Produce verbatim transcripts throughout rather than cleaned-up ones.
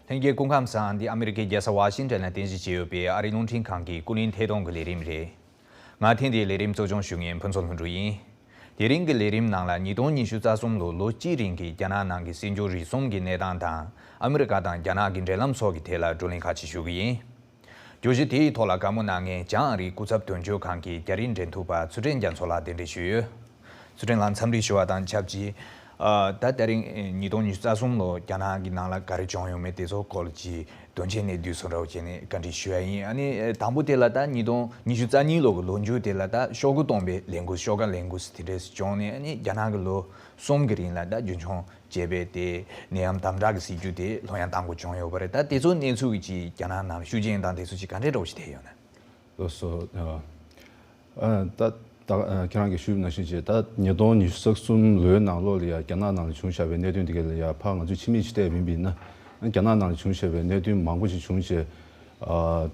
ལྷན་རྒྱས་སྐུ་ཁམས་བཟང་། འདི་ཨ་མི་རི་ཀའི་རྒྱལ་ས་ཝ་ཤིང་ཊོན་ལ་རྟེན་གཞི་བྱས་ཡོད་པའི་ཨ་རིའི་རླུང་འཕྲིན་ཁང་གི་ཀུན་གླེང་ཐད་གཏོང་གི་ལས་རིམ་རེད། ང་ཐེངས་འདིའི་ལས་རིམ་གཙོ་སྐྱོང་ཞུ་མཁན་ཕུན་ཚོགས་ལྷུན་གྲུབ་ཡིན། དེ་རིང་གི་ལས་རིམ་ནང་ལ་ཉིས་སྟོང་ཉི་ཤུ་རྩ་གསུམ་ལོ་ལོ་གཅིག་རིང་གི་རྒྱ་ནག་ནང་གི་སྲིད་འབྱོར་རིག་གསུམ་གྱི་གནས་སྟངས་དང་། ཨ་མི་རི་ཀ་དང་རྒྱ་ནག་གི་འབྲེལ་ལམ་སོགས་ཀྱི་ཐད་ལ་བགྲོ་གླེང་ཁག་ཅིག་ཞུ་གི་ཡིན། བརྗོད་གཞི་དེའི་ཐོག་ལ་བཀའ་མོལ་གནང་མཁན་བྱང་ཨ་རིའི་སྐུ་ཚབ་དོན་གཅོད་ཁང་གི་རྒྱ་རིགས་འབྲེལ་མཐུད་པ་ཚུལ་ཁྲིམས་རྒྱ་མཚོ་ལགས་གདན་འདྲེན་ཞུས་ཡོད། ཚུལ་ཁྲིམས་ལགས་འཚམས་འདྲི་ཞུ་བ་དང་ཆབས་ཅིག་ཨ། ད་དེ་རིང་ཉིས་སྟོང་ཉི་ཤུ་རྩ་གསུམ་ལོ་རྒྱ་ནག་གི་ནང་ལ་ག་རེ་བྱུང་ཡོད་མེད་དེ་ཚོ་སྐོར་ལ་ཅིག་དོན་ཆེན་གནད་བསྡུས་སོགས་འདྲ་བོ་བྱས་ནས་བཀའ་འདྲི་ཞུ་ཡ་ཡིན། ཨ་ནི་དང་པོ་དེ་ལ་ད་ཉིས་སྟོང་ཉི་ཤུ་རྩ་གཉིས་ལོ་གི་ལོ་མཇུག་དེ་ལ་ད་ཤོག་གུ་སྟོང་པའི་ལས་འགུལ་ཤོག་ཁག་ལས་འགུལ་དེ་འདྲས་བྱུང་ནས། ཨ་ནི་རྒྱ་ནག་གི་ལོ་གསུམ་གྱི་རིང་ལ་ད་རྒྱུན་འཁྱོངས་བྱས་པའི་དེ་ནད་ཡམས་དམ་དྲག་གི་སྲིད་ཇུས་དེ་ལྷོད་ཡངས་བཏང་དགོས་བྱུང་ཡོད་པ་རེད། ད་དེ་ཚོ་གནས་ཚུལ་གྱི་ཅིག་རྒྱ་ནག་ནང་ཤུགས་རྐྱེན་དང་དེ་ཚོ་ཅིག་ག་འདྲས་འདྲ་བོ་ཞིག་ཐེབས་ཡོད་ན། ལགས་སོ། ཨ། ཨ། ད་ད་ཨ། ཁྱེད་རང་གིས་ཞུས་ནང་བཞིན་བྱས། ད་ཉིས་སྟོང་ཉི་ཤུ་རྩ་གསུམ་ལོའི་ནང་ལོགས་ལ་ཡ་རྒྱ་ནག་ནང་ལ་བྱུང་བཞག་པའི་གནད་དོན་དེ་ག་ལ་ཡ་ཕར་ང་ཚོས་ཕྱི་མིག་ཅིག་བལྟས་པ་ཡིན་པ་ཡིན་ན། རྒྱ་ནག་ནང་ལ་བྱུང་བཞག་པའི་གནད་དོན་མང་པོ་ཞིག་བྱུང་བྱས། ཨ།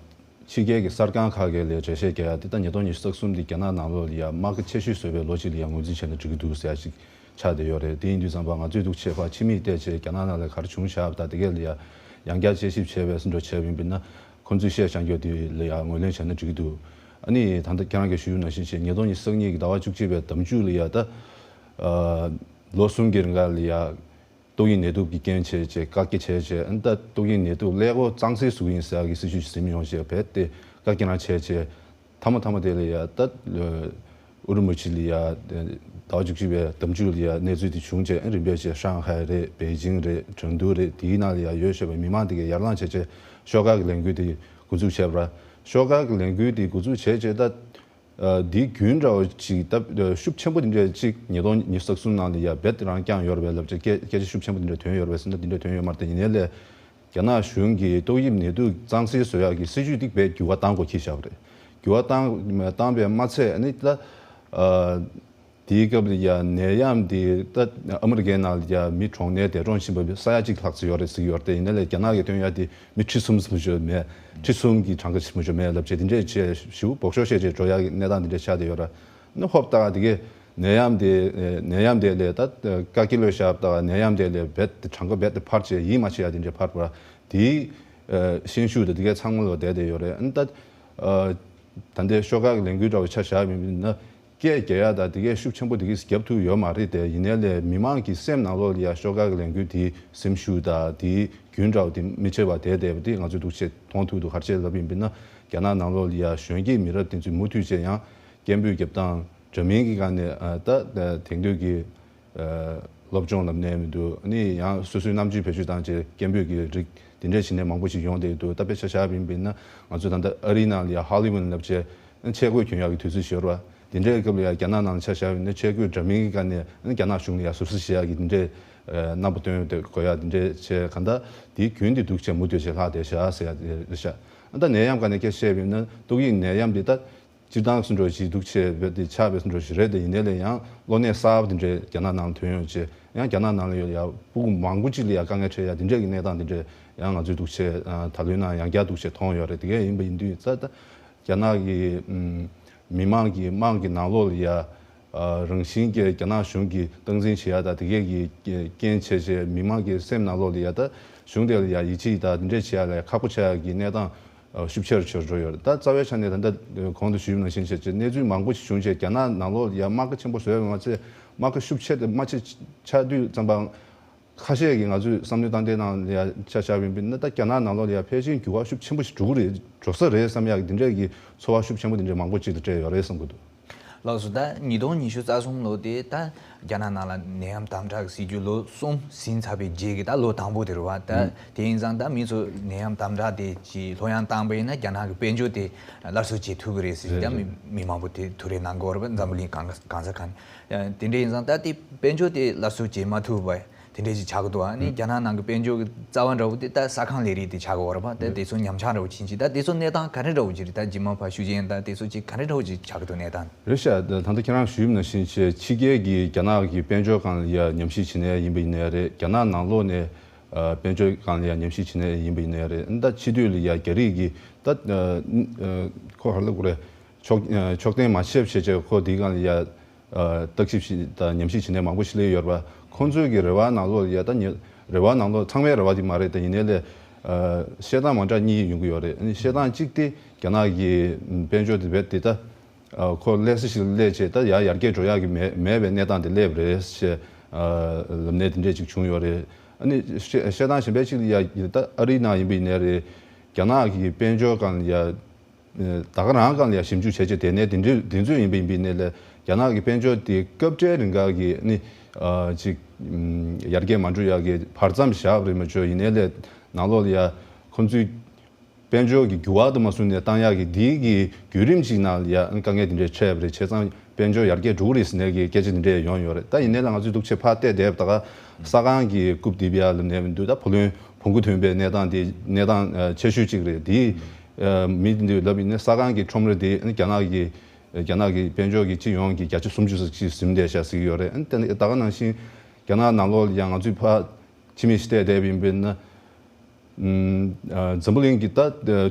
ཕྱི་རྒྱལ་གྱི་གསར་ཁང་ཁག་གིས་ལ་འགྲེལ་བཤད་རྒྱག་ཡ་དེ། ད་ཉིས་སྟོང་ཉི་ཤུ་རྩ་གསུམ་འདི་རྒྱ་ནག་ནང་ལོགས་ལ་ཡ་དམག་གི་ཆེ་ཤོས་བཟོས་པའི་ལོ་གཅིག་ལ་ཡ་ངོས་འཛིན་བྱས་ན་འགྲིག་གི་འདུག་ཟེར་ཡ་ཞིག་ཆགས་བསྡད་ཡོད་རེད། དེ་ཡིན་དུས་ཙམ་པ་ང་ཚོས་འདུག་བྱས་པ་ཕྱི་མིག་བལྟས་བྱས་རྒྱ་ནག་ནང་ལ་ག་རེ་བྱུང་བཞག་པ་དང་དེ་གས་ལ་ཡ་ཡང་བསྐྱར་དཔྱད་ཞིབ་བྱས་པའི་བཟོ་འདྲ་བྱས་པ་ཡིན་པ་ཡིན་ན། ཁོང་ཚོས་བཤད་བཞག་རྒྱུ་དེ་ལ་ཡ་ངོས་ལེན་བྱས་ན་འགྲིག་གི་འདུག་ཨ་ནི་ད་ལྟ་ཁྱེད་རང་གིས་ཞུས་ནང་བཞིན་བྱས། ཉིས་སྟོང་ཉི་ཤུ་རྩ་གཉིས་ཀྱི་ཟླ་བ་བཅུ་གཅིག་པའི་ཟླ་མཇུག་ལ་ཡ་ད། ཨ། ལོ་གསུམ་གྱི་རིང་ག་ལ་ཡ་ཏོག་དབྱིབས་ནད་དུག་གི་རྐྱེན་བྱས་བྱས་བཀག་རྒྱ་བྱས་བྱས། ཨ་ནི་ད་ཏོག་དབྱིབས་ནད་དུག་ཀླད་ཀོར་གཙང་སེལ་བཟོ་གི་ཡིན་ཟེར་ཡ་གི་སྲིད་ཇུས་ཤིག་འཛིན་ཡོང་བྱས། རྦད་དེ་བཀག་རྒྱ་རང་བྱས་བྱས། མཐའ་མ་མཐའ་མ་དེ་ལ་ཡ་ད་ཨུ་རུ་མུ་ཆི་ལ་ཡ་ཟླ་བ་བཅུ་གཅིག་པའི་ཟླ་མཇུག་ལ་ཡ་གནས་ཚུལ་དེ་བྱུང་བྱས། རིམ་པས་བྱས་ཧྲང་ཧའེ་རེད། པེ་ཅིང་རེད། ཁྲེང་ཏུའུ་རེད། དེའི་ནང་ལ་ཡ་ཡོད་བཞག་པའི་མི་མང་དེ་གས་ཡར་ལངས་བྱས་བྱས་ཤོག་ཁག་གི་ལས་འགུལ་དེ་འགོ་འཛུགས་བྱས་པ་ར། ཤོག་ཁག་གི་ལས་འགུལ་དེ་འགོ་འཛུགས་བྱས་བྱས་ད། ཨ། དེའི་རྒྱུན་འདྲ་བོ་ཅིག་ད་ཤུགས་ཆེན་པོ་དེ་འདྲ་ཅིག་ཉིས་སྟོང་ཉི་ཤུ་རྩ་གསུམ་ནང་ལ་ཡ་རྦད་དེ་རང་བསྐྱངས་ཡོད་རེད་པས་ལབ་བྱས། སྐད་སྐད་ཆ་ཤུགས་ཆེན་པོ་དེ་འདྲ་ཐོན་ཡོད་རེད་པས་ཟེར་ན་དེ་འདྲ་ཐོན་ཡོད་མ་རེད། ད་ཡིན་ནའི་ལས་རྒྱ་ནག་གཞུང་གིས་ཏོག་དབྱིབས་ནད་དུག་གཙང་སེལ་བཟོ་ཡག་གི་སྲིད་ཇུས་དེ་རྦད་འགྱུར་བ་བཏང་དགོས་ཁེལ་བཞག་པ་རེད། འགྱུར་བ་བཏང་བཏང་པས་མ་ཚད། ཨ་ནི་ད། ཨ། དེའི་སྐབས་ལ་ཡ་ནད་ཡམས་དེ་ད་ཨ་མི་རི་ཀའི་ནང་ལ་ཡ་མི་གྲོངས་ནས་འདས་གྲོངས་ཕྱིན་པ་ས་ཡ་གཅིག་ལྷག་ཙམ་ཡོད་རེད་ཟེར་གྱི་ཡོད་རེད། དེ་ཡིན་ནའི་ལས་རྒྱ་ནག་གིས་སྟོན་ཡ་དེ་མི་ཁྲི་གསུམ་ཙམ་ཞིག་མེད། ཁྲི་གསུམ་གྱི་གྲངས་ཀ་ཞིག་མ་ཞིག་མེད་ལབ་བྱས། དེ་འདྲས་བྱས་ཞེ་པོ་འབོག་ཤོག་བྱས་བྱས་འགྲོ་ཡ་གི་གནས་སྟངས་དེ་འདྲས་ཆགས་བསྡད་ཡོད་ར། ནི་ཧོབ་ཏ་དེ་གས་ནད་ཡམས་དེ་ནད་ཡམས་དེ་ལས་ད་བཀག་སྐྱིལ་ལོས་བཞག་པ་དང་ནད་ཡམས་དེ་ལས་རྦད་དེ་གྲངས་ཀ་རྦད་དེ་འཕར་བྱས་ཡིད་མ་ཆེས་ཡ་དེ་འདྲས་འཕར་བ་དེའི་ཤན་ཤུགས་དང་དེ་གས་ཚང་མ་ལོག་བསྡད་བསྡད་ཡོད་རེད། ཨ་ནི་ད། ད་ལྟའི་ཤོག་ཁག་གི་ལས་འགུལ་འདྲ་བོ་ཆ་བཞག་པ་ཡིན་ན། སྐད་རྒྱག་ཡ་དང་དེ་གས་ཤུགས་ཆེན་པོ་དེ་གས་རྒྱབ་ཐུབ་ཡོད་མ་རེད། དེ་ཡིན་ནའི་ལས་མི་མང་གི་སེམས་ནང་ལོགས་ལ་ཡ་ཤོག་ཁག་གི་ལས་འགུལ་དེའི་སེམས་ཤུགས་དང་དེའི་རྒྱུན་འདྲ་བོ་དེ་མི་ཆེ་བ་དེ་བསྡད་པ་དེ་ང་ཚོས་འདུག་བྱས་མཐོང་ཐུབ་འདུག་ག་རེ་བྱས་ལབ་ཡིན་པ་ཡིན་ན། རྒྱ་ནག་ནང་ལོགས་ལ་ཡ་གཞོན་སྐྱེས་མི་རབས་དེ་ཚོས་མུ་མཐུད་བྱས་ཡང་སྐད་འབོད་རྒྱབ་སྟངས་འདྲ་མིན་གྱི་སྒང་ནས། ཨ། ད་དེང་དུས་ཀྱི་ཨ། སློབ་སྦྱོང་ལབ་ནའི་མི་འདུག་ཨ་ནི་ཡང་སོ་སོའི་རྣམ་དཔྱོད་བེད་སྤྱོད་བཏང་བྱས་སྐད་འབོད་ཀྱི་རིགས་དེ་འདྲས་བྱས་ནས་མང་པོ་ཞིག་ཡོང་བསྡད་འདུག་ད་དཔེ་ཆ་བཞག་པ་ཡིན་པ་ཡིན་ན་ང་ཚོ་ད་ལྟ་ཨ་རིའི་ནང་ལ་ཡ་ཧ་ལི་ཝུད་ལབ་བྱས་ཆས་གོས་གྱོན་ཡག་གི་དུས་ཚོད་ཞིག་ཡོད་རེད་པ། དེ་འདྲའི་སྐབས་ལ་ཡ་རྒྱ་ནག་ནང་ལ་ཆ་བཞག་པ་ཡིན་ན་ཆས་གོས་འདྲ་མིན་གྱི་སྒང་ནས་ཨ་ནི་རྒྱ་ནག་གཞུང་ལ་ཡ་ཟུར་ཟ་བྱེད་ཡག་གི་དེ་འདྲས་རྣམ་པ་སྟོན་དགོས་ཡ་དེ་འདྲས་བྱས། གང་ལྟར་དེའི་རྒྱུན་དེ་འདུག་བྱས་མུ་མཐུད་བྱས་ལྷག་བསྡད་བཞག་ཟེར་ཡ་དེ་རེད་ཤག་ད་ནད་ཡམས་སྒང་ནས་སྐད་ཆ་བཤད་པ་ཡིན་ན་ཏོག་དབྱིབས་ནད་ཡམས་འདི་ད། སྤྱིར་བཏང་སུ་འགྲོ་ཞིག་འདུག་བྱས་པ་དེ་ཆགས་པའི་སུ་འགྲོ་ཞིག་རེད། དེ་ཡིན་ནའི་ལས་ཡང་གློ་ནད་གསར་པ་དེ་འདྲས་རྒྱ་ནག་ནང་ལ་ཐོན་ཡོང་བྱས། ཡང་རྒྱ་ནག་ནང་ལ་ཡོད་ཡ་སྤུ་གུ་མང་པོ་ཅིག་ལ་ཡ་དཀའ་ངལ་འཕྲད་ཡ་དེ་འདྲས་ཀྱི་གནས་སྟངས་དེ་འདྲས་ཡང་ང་ཚོས་འདུག་བྱས་ད་ལོའི་ནང་ཡང་བསྐྱར་འདུག་བྱས་མཐོང་ཡོད་རེད། དེ་གས་ཡིན་པ་ཡིན་དུས་ཙ་ད་རྒྱ་ནག་གི་མི་མང་གི་དམངས་ཀྱི་ནང་ལོགས་ལ་ཡ་རང་བཞིན་གྱི་རྒྱ་ནག་གཞུང་གིས་སྟངས་འཛིན་བྱེད་ཡ་ད་དེ་གས་ཀྱི་རྐྱེན་བྱས་བྱས་མི་མང་གི་སེམས་ནང་ལོགས་ལ་ཡ་ད་གཞུང་དེ་ལ་ཡ་ཡིད་ཆེས་ད་དེ་འདྲས་བྱེད་ཡ་ལ་ཁག་པོ་ཆགས་ཡ་གི་གནས་སྟངས། ཨ། ཤུགས་ཆེ་རུ་ཆེ་རུ་འགྲོ་ཡོད་རེད། ད་རྩ་བའི་ཆ་ནས་ད་ལྟ་གོང་དུ་ཞུས་པ་ནང་བཞིན་བྱས་བྱས་གནས་ཚུལ་མང་པོ་ཞིག་བྱུང་བྱས་རྒྱ་ནག་ནང་ལོགས་ཡ་དམག་གི་ཆེན་པོ་བཟོས་པ་མ་ཚད་དམག་གི་ཤུགས་ཆེ་དེ་དམག་ཆེ་ཆགས་དུས་ཙམ་པ་ཁ་ཤས་ཀྱིས་ང་ཚོས་བསམ་བློ་བཏང་དེ་ནང་ལ་ཡ་ཆ་བཞག་པ་ཡིན་ན་ད་རྒྱ་ནག་ནང་ལོགས་ལ་ཡ་ཕལ་ཆེར་འགྱུར་བ་ཤུགས་ཆེན་པོ་ཞིག་འགྲོ་གི་རེད། འགྲོ་ས་རེད་བསམ་ཡག་གི་འདི་འདྲས་ཀྱི་ཚོར་བ་ཤུགས་ཆེན་པོ་འདི་འདྲས་མང་པོ་ཅིག་ལ་སྤྲད་ཡོད་རེད་བསམ་གྱི་འདུག་ལགས་སོ། ད་ཉིས་སྟོང་ཉི་ཤུ་རྩ་གསུམ་ལོ་དེ་ད་རྒྱ་ནག་ནང་ལ་ནད་ཡམས་དམ་དྲག་གི་སྲིད་ཇུས་ལོ་གསུམ་ཟིན་ཚར་བའི་རྗེས་ཀྱི་ད་ལོ་དང་པོ་དེ་རེད་བ། ད་ཨུམ། དེ་ཡིན་ཙང་ད་མི་ཚོ་ནད་ཡམས་དམ་དྲག་དེ་ཅིག་ལྷོད་ཡངས་བཏང་པ་ཡིན་ན་རྒྱ་ནག་གི་དཔལ་འབྱོར་དེ་སླར་གསོ་བྱེད་ཐུབ་ཀྱི་རེད་ཟེར། ད་རེད། མི་མི་མང་པོ་དེ་ཐུགས་རེ་གནང་གི་ཡོད་རེད་བ། འཛམ་བུ་གླིང་གང་ག་གང་ས་གང་ནས། དེ་འདྲ་ཡིན་ཙང་ད་དེ་དཔལ་འབྱོར་དེ་སླར་གསོ་བྱེད་མ་ཐུབ་པ་དེ་འདྲ་ཞིག་ཆགས་ཀྱི་འདུག་ཨ་ནི་ཨུམ། རྒྱ་ནག་ནང་གི་དཔལ་འབྱོར་གྱི་རྩ་བ་འདྲ་བོ་དེ་ད་ས་ཁང་ལས་རིགས་དེ་ཆགས་ཀྱི་ཡོད་རེད་བ། ད་དེ་ཚོ་ཉམས་ཆག་འདྲ་བོ་ཕྱིན་ཅིག་ད་དེ་ཚོ་གནས་སྟངས་ག་འདྲ་འདྲ་བོ་ཅིག་རེད། ད་རྗེས་མ་ཕར་ཤུགས་རྐྱེན་ད་དེ་ཚོ་ཅིག་ག་འདྲ་འདྲ་བོ་ཅིག་ཆགས་ཀྱི་འདུག་གནས་སྟངས། རེད་ཤག་ད་ད་ལྟ་ཁྱེད་རང་ཞུས་པ་ནང་བཞིན་བྱས་ཕྱི་རྒྱལ་གྱི་རྒྱ་ནག་གི་དཔལ་འབྱོར་སྒང་ལ་ཡ་ཉམས་ཞིབ་བྱེད་མཁན་ཡིན་པ་ཡིན་ནའི་རེད། རྒྱ་ནག་ནང་ལོགས་ནས་ཨ་དཔལ་འབྱོར་སྒང་ལ་ཡ་ཉམས་ཞིབ་བྱེད་མཁན་ཡིན་པ་ཡིན་ནའི་རེད། ད་ཕྱི་སྡོད་ལ་ཡ་རྒྱ་རིགས་ཀྱི་ད་ཨ་ཨ་ཁོ་ག་རེ་ལབ་དགོས་རེད། ཕྱོགས་ཨ་ཕྱོགས་འཐེན་མ་བྱས་བྱས་བྱས་ཁོ་དེའི་སྒང་ལ་ཡ་ཨ་བརྟག་ཞིབ་བྱེད་དང་ཉམས་ཞིབ་བྱེད་མཁན་མང་པོ་ཞིག་སླེབས་ཡོད་རེད་པ། ཁོང་ཚོའི་གི་རེ་བ་ནང་ལོགས་ལ་ཡ་ད་ཉེ་རེ་བ་ནང་ལོགས་ཚང་མའི་རེ་བ་དེ་མ་རེད། ད་ཡིན་ནའི་ལས་ ཨ་བཤད་སྟངས་མ་འདྲ་གཉིས་ཡོང་གི་ཡོད་རེད། ཨ་ནི་བཤད་སྟངས་གཅིག་དེ་རྒྱ་ནག་གི་དཔལ་འབྱོར་དེ་བས་དེ་ད་ཨ་ཁོ་ལས་སུ་ཞིག་སླེབས་བྱས་ད་ཡར་ཡར་རྒྱས་འགྲོ་ཡག་གི་མེད་མེད་པའི་གནས་སྟངས་དེ་སླེབས་རེད་ཞེས་ཨ་ལབ་ནས་དེ་འདྲས་ཅིག་བྱུང་ཡོད་རེད། ཨ་ནི་བཤད་བཤད་སྟངས་གཞན་པ་གཅིག་ལ་ཡ་ད་ཨ་རིའི་ནང་ཡིན་པ་ཡིན་ནའི་རེད། རྒྱ་ནག་གི་དཔལ་འབྱོར་སྒང་ལ་ཡ་ད་ག་རང་སྒང་ལ་ཡ་ཞིབ་འཇུག་བྱས་བྱས་དེ་ནས་དེ་འདྲས་དེ་ཚོ་ཡིན་པ་ཡིན་པ་ཡིན་ནའི་ལས་རྒྱ་ནག་གི་དཔལ་འབྱོར་དེ་སྐབས་འཕྲལ་རིང་ག་གི་ཨ་ནི་ཨ་ཅིག་ཡར་རྒྱས་མ་འགྲོ་ཡག་གི་བར་མཚམས་བཞག་རེད་མ་བྱོས་ཡིན་ནའི་ལས་ནང་ལོགས་ལ་ཡ་ཁོང་ཚོའི་དཔལ་འབྱོར་གྱི་འགྱུར་བ་དུ་མ་བཟུང་ནས་བཏང་ཡག་གི་འདིའི་གི་བརྒྱུད་རིམ་ཅིག་ནང་ལ་ཡ་དཀའ་ངལ་འདི་འདྲའི་འཕྲད་པ་རེད། བྱས་ཙང་དཔལ་འབྱོར་ཡར་རྒྱས་འགྲོ་གི་རེད་ཟེར་ནས་གི་སྐད་ཆ་འདི་འདྲས་ཡོང་ཡོད་རེད། ད་ཡིན་ནའི་ལ་ང་ཚོས་འདུག་ཆེ་ཕར་བལྟས་བསྡད་པ་ད་ག་ས་ཁང་གི་རྐུབ་རྡིབ་ཡ་ལབ་ནས་མི་འདུག་ད་བུ་ལོན་བོང་གུ་ཐོན་པའི་གནས་སྟངས་དེ་གནས་སྟངས་ཆེ་ཤོས་ཅིག་རེད། དེ་མི་འདི་ལབ་ཡིན་ན་ས་ཁང་གི་ཁྲོམ་ར་དེ་རྒྱ་ནག་གི་རྒྱ་ནག་གི་དཔལ་འབྱོར་གྱི་སྤྱི་ཡོངས་ཀྱི་བརྒྱ་ཆ་སུམ་ཅུ་ཙམ་ཅིག་ཟིན་བསྡད་ཤག་ཟེར་གྱི་ཡོད་རེད། ད་ག་ནང་བཞིན་རྒྱ་ནག་ནང་ལོགས་ལ་ཡང་ང་ཚོས་ཕར་ཕྱི་མིག་ཅིག་བལྟས་བསྡད་པ་ཡིན་པས་ན། ཨ་འཛམ་བུ་གླིང་གི་ད་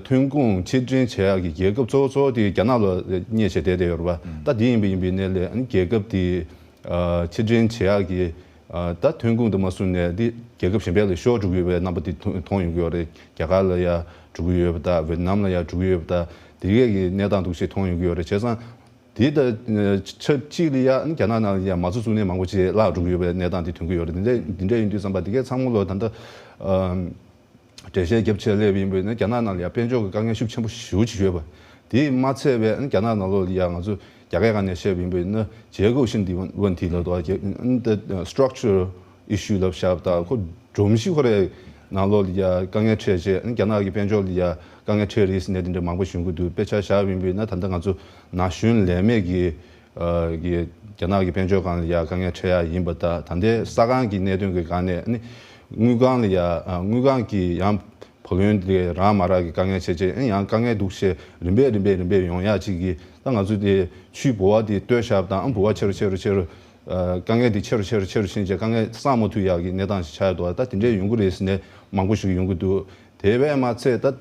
ཐོན་ཁུངས་ཕྱིར་འདྲེན་བྱེད་ཡག་གི་རྒྱལ་ཁབ་གཙོ་བོ་གཙོ་བོ་དེ་རྒྱ་ནག་ལ་བསྙད་བྱས་བསྡད་བསྡད་ཡོད་རེད་པ། ད་དེ་ཡིན་པ་ཡིན་པའི་གནས་ལས་ཨ་ནི་རྒྱལ་ཁབ་དེ་ཨ་ཕྱིར་འདྲེན་བྱེད་ཡག་གི་ཨ་ད་ཐོན་ཁུངས་དེ་མ་བཟུང་ནས་དེ་རྒྱལ་ཁབ་གཞན་པ་ལ་ཤོར་འགྲོ་གི་ཡོད་པའི་རྣམ་པ་དེ་མཐོང་མཐོང་ཡོང་གི་ཡོད་རེད། རྒྱ་གར་ལ་ཡ་འགྲོ་གི་ཡོད་པ་དང་ཝེ་ཏི་ནམ་ལ་ཡ་འགྲོ་གི་ཡོད་པ་དང་དེ་གས་ཀྱི་གནས་སྟངས་འདུག་སེ་མཐོང་ཡོང་གི་ཡོད་རེད། བྱས་ཙང་དེ་ལྟ་ཆབས་ཅིག་ལ་ཡ་རྒྱ་ནག་ནང་ལ་ཡ་མ་འཛུགས་བཙུགས་ནས་མང་པོ་ཅིག་བརླག་འགྲོ་གི་ཡོད་པའི་གནས་སྟངས་དེ་ཐོན་གི་ཡོད་རེད། དེ་འདྲ་དེ་འདྲ་ཡིན་དུས་ཙམ་པ་དེ་གས་ཚང་མ་ལོ་ད་ལྟ་ཨམ་འགྲེལ་བཤད་རྒྱབ་ཆེད་སླེབས་ཡིན་པས་ན་རྒྱ་ནག་ནང་ལ་ཡ་དཔལ་འབྱོར་གྱི་དཀའ་ངལ་ཤུགས་ཆེན་པོ་ཞེ་པོ་ཅིག་ཡོད་པ། དེས་མ་ཚད་པའི་རྒྱ་ནག་ནང་ལོགས་ལ་ཡ་ང་ཚོ་རྒྱ་སྐད་སྒང་ནས་བཤད་པ་ཡིན་པས་ན་结构性的问题ལབ་འདུག་ཨ། structural issue ལབ་བཞག་པ་དང་ཁོ་སྒྲོམ་གཞི་ཁོ་རའི་ནང་ལོགས་ལ་ཡ་དཀའ་ངལ་འཕྲད་བྱས་རྒྱ་ནག་གི་དཔལ་འབྱོར་ལ་ཡ་དཀའ་ངལ་འཕྲད་རེད་ཟེར་ནས་དེ་འདྲ་མང་པོ་ཞིག་ཡོང་གི་འདུག་དཔེ་ཆ་བཞག་པ་ཡིན་པས་ན་ད་ལྟ་ང་ཚོ་ན་གཞོན་ལས་མེད་ཀྱི་ཨ་གི་རྒྱ་ནག་གི་དཔལ་འབྱོར་སྒང་ལ་ཡ་དཀའ་ངལ་འཕྲད་ཡ་ཡིན་པ་དང་ད་ལྟའི་ས་ཁང་གི་གནད་དོན་གྱི་སྒང་ནས་ནི་དངུལ་ཁང་ལ་ཡ་ཨ་དངུལ་ཁང་གི་ཡང་བུ་ལོན་དེ་རག་མ་རག་གི་དཀའ་ངལ་ཆེ་ཆེ་ཨ་ཡང་དཀའ་ངལ་འདུག་ཤེས་རིམ་པས་རིམ་པས་རིམ་པས་ཡོང་ཡ་གཅིག་གི་ད་ང་ཚོ་དེ་ཆུའི་ལྦུ་བ་དེ་བཏོད་བཞག་པ་དང་ཨ་ལྦུ་བ་ཆེ་རུ་ཆེ་རུ་ཆེ་རུ་ཨ་དཀའ་ངལ་དེ་ཆེ་རུ་ཆེ་རུ་ཆེ་རུ་ཕྱིན་བྱས་དཀའ་ངལ་སངས་མ་ཐུབ་ཡག་གི་གནས་སྟངས་ཤིག་ཆགས་ཡོད་འདུག་ད་དེ་འདྲས་ཡོང་གི་རེད་ཟེར་ནས་མང་པོ་ཞིག་ཡོང་གི་འདུག་དེ་བས་མ་ཚད་ད་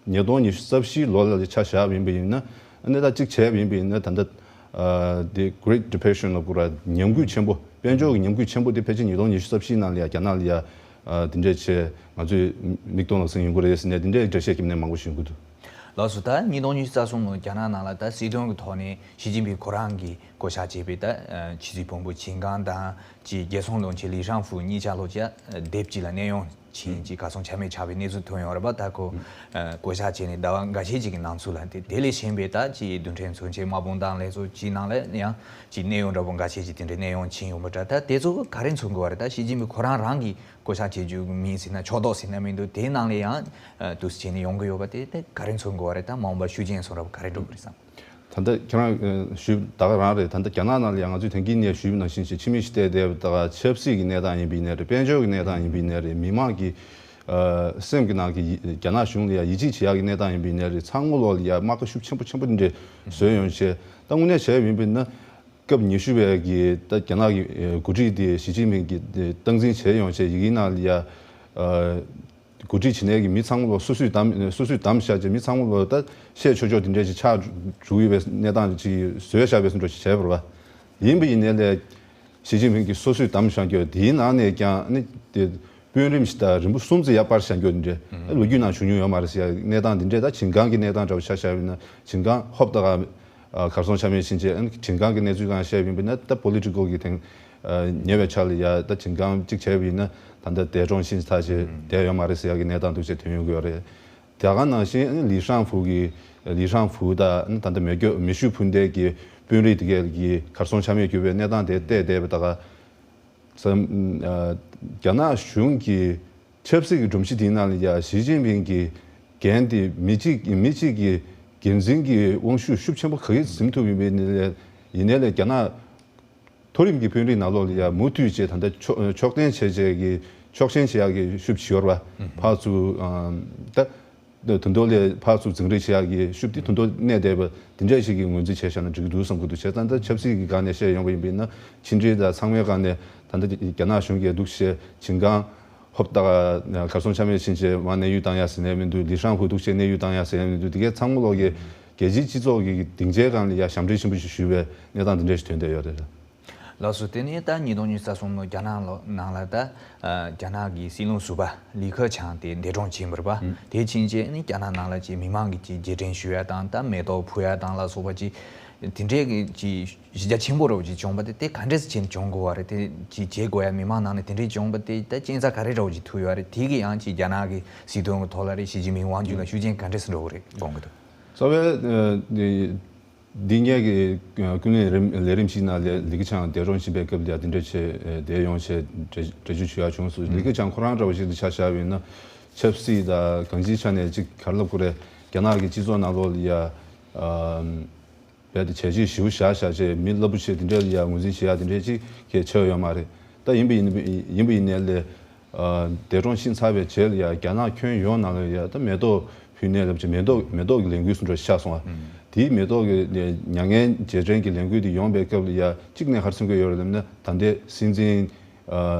ཉིས་སྟོང་ཉི་ཤུ་རྩ་བཞི་ལོ་ལ་ཆ་བཞག་པ་ཡིན་པ་ཡིན་ན་ཨ་ནི་ད་གཅིག་བྱས་པ་ཡིན་པ་ཡིན་ན་ད་ལྟ་ཨ་དེ་Great Depression ལབ་དགོས་ར་ཉམས་རྒུད་ཆེན་པོ་དཔལ་འབྱོར་གྱི་ཉམས་རྒུད་ཆེན་པོ་དེ་ཕལ་ཆེར་ཉིས་སྟོང་ཉི་ཤུ་རྩ་བཞི་ནང་ལ་ཡ་རྒྱ་ནག་ལ་ཡ་ཨ་དེ་འདྲས་བྱས་ང་ཚོས་མིག་མཐོང་ལག་ཟིན་ཡོང་གི་རེད་ཟེར་ནས་དེ་འདྲས་འགྲེལ་བཤད་རྒྱབ་ནས་མང་པོ་ཞིག་ཡོང་གི་འདུག་ལགས་སོ། ད་ཉིས་སྟོང་ཉི་ཤུ་རྩ་གསུམ་ལོ་རྒྱ་ནག་ནང་ལ་ད་སྲིད་དོན་གྱི་ཐོག་ནས་ཞི་ཅིན་ཕིང་ཁོ་རང་གིས་བསྐོ་བཞག་བྱས་པའི་ད་ཨ་ཆུ་ཚོད་བོན་པོ་ཆིན་ཀང་དང་ཅིག་རྒྱལ་སྲུང་བློན་ཆེན་ལི་ཧྲང་ཧྥུའུ་གཉིས་ཆ་ལོ་ཅིག་སྡེབ་གཅིག་ལ་གནས་དབྱུང་ཕྱིན་ཅིག་གར་སོང་ཆ་མེད་ཆགས་པའི་གནས་ཚུལ་ཐོན་ཡོད་རེད་པ། ད་ཁོ་ཨ་བསྐོ་བཞག་བྱས་ནས་ཟླ་བ་འགའ་ཤས་ཅིག་གི་ནང་ཚུད་ལ་དེ་དེ་ལས་གཞན་པའི་ད་ཅིག་རྡུལ་ཕྲན་མཚོན་ཆའི་དམག་དཔུང་དང་ལས་ཚོགས་ཅིག་ནང་ལ་ཡང་ཅིག་གནས་དབྱུང་འདྲ་པོ་འགའ་ཤས་ཅིག་དེ་འདྲའི་གནས་དབྱུང་ཕྱིན་ཡོད་པ་འདྲ། ད་དེ་ཚོ་ག་རེ་མཚོན་གྱི་ཡོད་རེད། ད་ཞི་ཅིན་ཕིང་ཁོ་རང་རང་གིས་བསྐོ་བཞག་བྱེད་རྒྱུ་མིན་ཟེར་ན་ཕྱོགས་གཏོགས་ཟེར་ན་མི་འདུག་དེའི་ནང་ལ་ཡང་ཨ་འདུག་སེ་བྱས་ནས་ཡོང་གི་ཡོད་པ་དེ་དེ་ག་རེ་མཚོན་གྱི་ཡོད་རེད། ད་མ་འོངས་པ་ཤུགས་རྐྱེན་སོགས་རབ་ག་རེ་འགྲོ་གི་རེད་བསམ། ད་ལྟ་ཁྱེད་རང་ཨ་ཞུས་ད་ག་རང་རེད། ད་ལྟ་རྒྱ་ནག་ནང་ལ་ཡང་ང་ཚོས་དེང་གི་ནས་ཞུས་པ་ནང་བཞིན་བྱས་ཕྱི་མིག་ཅིག་བལྟས་བསྡད་པ་ད་ག་ཆབ་སྲིད་ཀྱི་གནས་སྟངས་ཡིན་པ་ཡིན་ནའི་རེད། དཔལ་འབྱོར་གྱི་གནས་སྟངས་ཡིན་པ་ཡིན་ནའི་རེད། མི་མང་གི་ཨ་སེམས་ཀྱི་ནང་གི་ཡི་རྒྱ་ནག་གཞུང་ལ་ཡང་ཡིད་ཆེས་བྱེད་ཡག་གི་གནས་སྟངས་ཡིན་པ་ཡིན་ནའི་རེད། ཚང་མ་ལོག་ལ་ཡང་རྨ་ཁ་ཤུགས་ཆེན་པོ་ཆེན་པོ་འདི་འདྲ་བཟོས་ཡོང་བྱས་ད་དངོས་གནས་བྱས་ཡིན་པ་ཡིན་ན། སྐབས་ཉི་ཤུ་པའི་གི་ད་རྒྱ་ནག་གི་ཨ་འགོ་ཁྲིད་དེ་ཞི་ཅིན་ཕིང་གིས་སྟངས་འཛིན་བྱས་ཡོང་བྱས་ཡི་གེའི་ནང་ལ་ཡ་ཨ་འགོ་ཁྲིད་བྱེད་མཁན་གྱི་མི་ཚང་མ་ལོ་སོ་སོས་བདམས་སོ་སོས་བདམས་བཞག་བྱས་མི་ཚང་མ་ལོ་ད་བཤད་ཆོག་ཆོག་དེ་འདྲས་ཅིག་ཆགས་འགྲོ་ཡོད་པའི་གནས་སྟངས་ཅིག་བཟོས་བཞག་པའི་བཟོ་འདྲ་ཞིག་བྱས་པ་རེད་པ། ཡིན་པ་ཡིན་ནའི་ལས་ཞི་ཅིན་ཕིང་གིས་སོ་སོས་བདམས་བཞག་རྒྱུ་དེའི་ནང་ནས་ཀྱང་ནི་དེ་དཔོན་རིགས་ཤིག་དང་རིམ་པ་གསུམ་ཙམ་ཡར་སྤར་བཞག་རྒྱུ་འདི་འདྲ་ལོ་རྒྱུས་ནང་བྱུང་མྱོང་ཡོད་མ་རེད་ཟེར་ཡ་གནས་སྟངས་འདི་འདྲས། ད་ཆིན་ཀང་གི་གནས་སྟངས་འདྲ་པོ་ཆ་བཞག་པ་ཡིན་ན་ཆིན་ཀང་ཧོབ་ཏ་ག་གར་སོང་ཆ་མེད་ཕྱིན་ཆད་ཆིན་ཀང་གི་གནས་ཚུལ་གང་བཤད་པ་ཡིན་པ་ན་ད་པོ་ལི་ཊི་ཀལ་གི་དེང་ཉེ་བའི་ཆར་ལ་ཡ་ད་ཆིན་ཀང་གཅིག་བྱས་པ་ཡིན་ན་ད་ལྟ་འདས་གྲོངས་ཕྱིན་ཐག་ཆོད་བསྡད་ཡོད་མ་རེད་ཟེར་ཡ་གི་གནས་སྟངས་འདུག་ཅེས་ཐོན་ཡོང་གི་ཡོད་རེད། དེ་ག་ནང་བཞིན་ལི་ཧྲང་ཧྥུའུ་གི་ལི་ཧྲང་ཧྥུའུ་དང་ད་ལྟ་མེ་སྒྱོགས་མེ་ཤུགས་འཕུར་མདེལ་གྱི་དཔོན་རིགས་དེ་གས་ཀྱི་གར་སོང་ཆ་མེད་གྱུར་པའི་གནས་སྟངས་དེ་བལྟས་བསྡད་པ་ད་ག་ཙམ། ཨ་རྒྱ་ནག་གཞུང་གི་ཆབ་སྲིད་ཀྱི་སྒྲོམ་གཞི་དེའི་ནང་ལ་ཡ་ཞི་ཅིན་ཕིང་གི་འགན་དེ་མི་གཅིག་མི་གཅིག་གི་འགན་འཛིན་གྱི་དབང་ཤུགས་ཤུགས་ཆེན་པོ་ག་གིས་ཟིན་ཐུབ་ཡིན་པའི་ནི་ལས་ཡིན་ནའི་ལས་རྒྱ་ནག་མཐོ་རིམ་གྱི་དཔོན་རིགས་ནང་ལོགས་ལ་ཡ་མུ་མཐུད་བྱས་ད་ལྟ་ཕྱོགས་ཕྱོགས་འཐེན་བྱས་བྱས་ཀྱི་ཕྱོགས་ཞེན་བྱེད་ཡག་གི་ཤུགས་ཆེ་བར་བ་ཕར་ཚུར་ད། དོན་དུ་ལས་ཕར་ཚུར་འཛིང་རེས་བྱེད་ཡག་གི་ཤུགས་དེ་དོན་དུ་གནས་བསྡད་པ་དེ་འདྲ་ཞིག་གི་ངོས་འཛིན་བྱས་བཞག་ན་འགྲིག་གི་འདུག་བསམ་གྱི་འདུག་བྱས་ཙང་ད་ཆབ་སྲིད་ཀྱི་སྒང་ནས་བཤད་ཡོང་བ་ཡིན་པས་ན་ཕྱི་འབྲེལ་དང་ཚང་མའི་སྒང་ནས་ད་ལྟ་རྒྱ་ནག་གཞུང་གིས་འདུག་བྱས་ཆིན་ཀང་ཧོབ་ཏ་ག་གར་སོང་ཆ་མེད་ཕྱིན་ཆད་མར་གནས་དབྱུང་བཏང་ཡག་ཟེར་ནས་མི་འདུག་ལི་ཧྲང་ཧུའུ་འདུག་བྱས་གནས་དབྱུང་བཏང་ཡག་ཟེར་ནས་མི་འདུག་དེ་གའི་ཚང་མ་ལོག་གི་རྒྱལ་སྤྱིའི་སྤྱི་ཚོགས་ཀྱི་སྡིངས་ཆའི་སྒང་ལ་ཡ་ཞབས་འདྲེན་ཆེན་པོ་ཞིག་ཞུས་པའི་གནས་སྟངས་འདི་འདྲ་ཞིག་ཐོན་བསྡད་ཡོད་རེད། ལགས་སོ། དེ་ནས་ད་ཉིས་སྟོང་ཉི་ཤུ་རྩ་གསུམ་ལོ་རྒྱ་ནག་ལོ་ནང་ལ་ད་ཨ་རྒྱ་ནག་གི་སྲིད་བློན་ཟུར་པ་ལི་ཁེ་ཆང་དེ་འདས་གྲོངས་ཕྱིན་པ་རེད་པ། དེ་ཕྱིན་རྗེས་ནི་རྒྱ་ནག་ནང་ལ་ཅིག་མི་མང་གིས་ཅིག་རྗེས་དྲན་ཞུ་ཡ་དང་ད་མེ་ཏོག་ཕུལ་ཡ་དང་ལ་སོགས་པ་ཅིག་དེ་འདྲའི་གི་ཅིག་གཞི་རྒྱ་ཆེན་པོ་འདྲ་བོ་ཅིག་བྱུང་བ་དེ་དེ་ག་འདྲས་སེ་བྱས་ནས་བྱུང་དགོས་པ་རེད། དེ་ཅིག་བྱེད་དགོས་ཡ་མི་མང་ནང་ནས་དེ་འདྲས་བྱུང་བ་དེ་ད་རྐྱེན་རྩ་ག་རེ་འདྲ་བོ་ཅིག་ཐུག་ཡོད་རེད། དེ་གི་ཡང་ཅིག་རྒྱ་ནག་གི་སྲིད་དོན་གི་ཐོག་ལ་རེད། ཞི་ཅིན་ཕིང་དབང་སྒྱུར་ལ་ཤུགས་རྐྱེན་ག་འདྲས་སེ་འགྲོ་གི་རེད་དགོངས་ཀྱི་འདུག་རྩ་བའི་འདི་ངེད་ཀྱི་ཀུན་གླེང་རིམ་ལས་རིམ་ཞིག་ནང་ལས་ལི་ཁེ་ཆང་འདས་གྲོངས་ཕྱིན་པའི་སྐབས་ལ་དེ་འདྲ་བྱས་བསྡད་ཡོང་བྱས་འགྲེལ་བརྗོད་ཞུ་ཡག་བྱུང་སོང་། ལི་ཁེ་ཆང་ཁོ་རང་འདྲ་བོ་ཞིག་ལ་ཆ་བཞག་པ་ཡིན་ན་ཆབ་སྲིད་དང་གང་ཅིའི་ཆ་ནས་ཅིག་ག་རེ་ལབ་དགོས་རེད། རྒྱ་ནག་གི་སྤྱི་ཚོགས་ནང་ལོགས་ལ་ཡ་རྦད་དེ་བྱས་རྗེས་ཞེ་པོ་བཞག་བཞག་བྱས་མི་རླབས་པོ་ཆེ་དེ་འདྲ་ལ་ཡ་ངོས་འཛིན་བྱེད་ཡག་དེ་འདྲ་ཅིག་གས་ཆགས་ཡོད་མ་རེད། ད་ཡིན་པ་ཡིན་ཡིན་པ་ཡིན་ནའི་ལས། འདས་གྲོངས་ཕྱིན་ཚར་བའི་རྗེས་ལ་ཡ་རྒྱ་ནག་ཁྱོན་ཡོངས་ནང་ལ་ཡ་ད་མེ་ཏོག་ཕུལ་ནས་ལབ་ཀྱི་མེ་ཏོག་མེ་ཏོག་གི་ལས་འགུལ་སུ་འགྲོ་ཤག་སོང་བ། དེའི་མེ་ཏོག་གི་མྱ་ངན་རྗེས་དྲན་གྱི་ལས་འགུལ་དེ་ཡོང་པའི་སྐབས་ལ་ཡ་གཅིག་ནས་ག་རེ་མཚོན་གྱི་ཡོད་རེད་ལབ་ན་ད་ལྟའི་སྲིད་འཛིན་